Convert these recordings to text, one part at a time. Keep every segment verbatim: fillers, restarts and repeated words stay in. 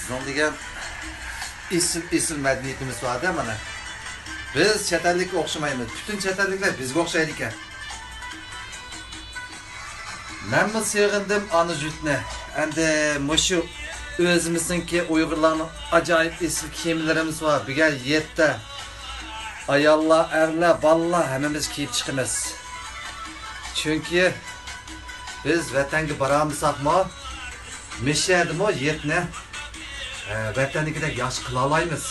بىزنىڭ دېگەن ئېسىل، ئېسىل مەدەنىيىتىمىز بار-دە مانا. بىز چەت ئەللىككە ئوخشىمايمىز. پۈتۈن چەت ئەللىكلەر بىزگە ئوخشايدىكەن. مەنمۇ سېغىندىم ئانا يۇرتنى. ئەمدى مۇشۇ ئۆزىمىزنىڭكى ئۇيغۇرلارنىڭ ئاجايىپ ئېسىل كىيىملىرىمىز بار. بۈگۈن يەتتە ئاياللار، ئەرلەر، بالىلار ھەممىمىز كىيىپ چىقىمىز. چۈنكى بىز ۋەتەنگە بارالمىساقمۇ، مىشەدىمۇ يەتتىنى، ئە، ۋەتەندىكىدەك ياخشى قىلالايمىز.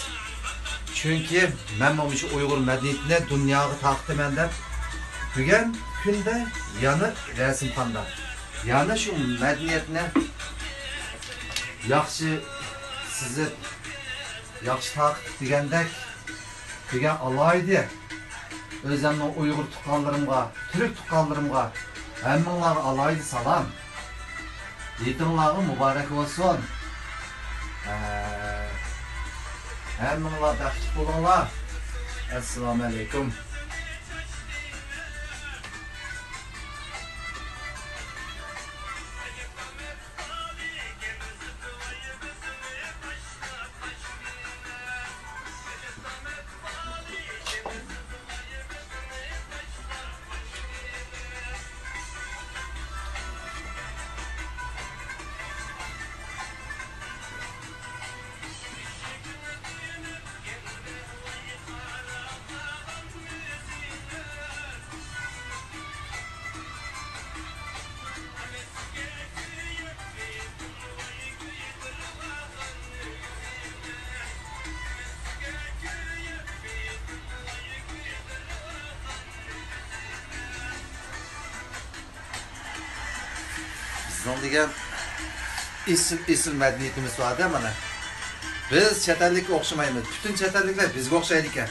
چۈنكى مەنمۇ مۇشۇ ئۇيغۇر مەدەنىيىتىنى دۇنياغا تارقىتىمەن دەپ، بۈگۈن كۈندە يەنە رەسىمخانىدا، يەنە شۇ مەدەنىيەتنى ياخشى سىزىپ، ياخشى تارقىتىپ دېگەندەك، دېگەن ئالاھىدە ئۆزۈمنىڭ ئۇيغۇر تۇغقانلىرىمغا، تۈرك تۇغقانلىرىمغا، ھەممىڭلارغا ئالاھىدە سالام. ھېيتىڭلارغا مۇبارەك بولسۇن. ھە، ھەممىڭلار بەختلىك بولۇڭلار. ئەسسالامۇئەلەيكۇم. بىزنىڭ دېگەن ئېسىل، ئېسىل مەدەنىيىتىمىز بار-دە مانا. بىز چەت ئەللىككە ئوخشىمايمىز. پۈتۈن چەت ئەللىكلەر بىزگە ئوخشايدىكەن.